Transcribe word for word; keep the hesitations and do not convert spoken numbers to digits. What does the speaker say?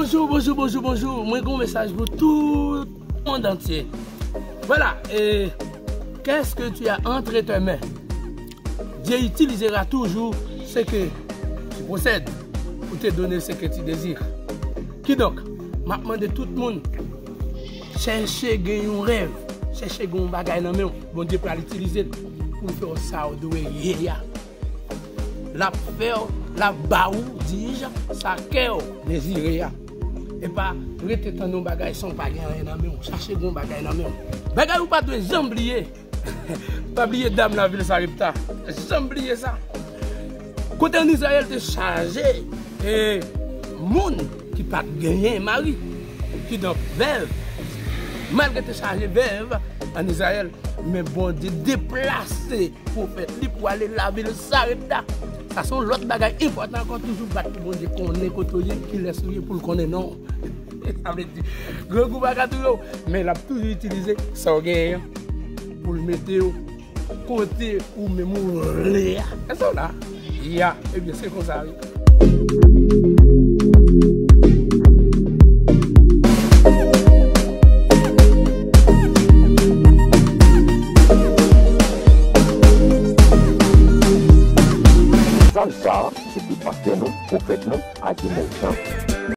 Bonjou, bonjou, bonjou, bonjou. Mwen gen yon mesaj pou tout mond antye. Vwala, e qu'est-ce que tu as entre tes mains? Dieu utilisera toujours ce que tu possèdes pour te donner ce que tu désires. Kidonk, m ap mande tout moun, chèche gen yon rèv, chèche gen yon bagay nan men w, Bondye pral itilize l pou l fè w sa w dwe ye a. L ap fè w, l ap ba ou, dij, sa kè w dezire a. E pa rete tann yon bagay san w pa gen anyen nan men w. Chache gen yon bagay nan men w. Bagay ou pa dwe janm bliye. Pa bliye dam lavil Sarepta. Janm bliye sa. Kote ann Izrayèl te chaje e moun ki pa t genyen mari. Kidonk, vèv, malgre te chaje vèv ann Izrayèl, men Bondye deplase pwofèt li pou ale lavil Sarepta. Sa se yon lòt bagay enpòtan ankò, toujou bat pou Bondye konnen kote w ye, kilès ou ye, pou l konnen non w. Sa vle di, grangou pa ka touye w, men l ap toujou itilize sa w genyen an pou l mete w kote ou menm ou vle a. Èske w la? Ya, ebyen, se konsa wi. Mesaj sa a se te pastè nou, pwofèt nou, Ajenèl Jean.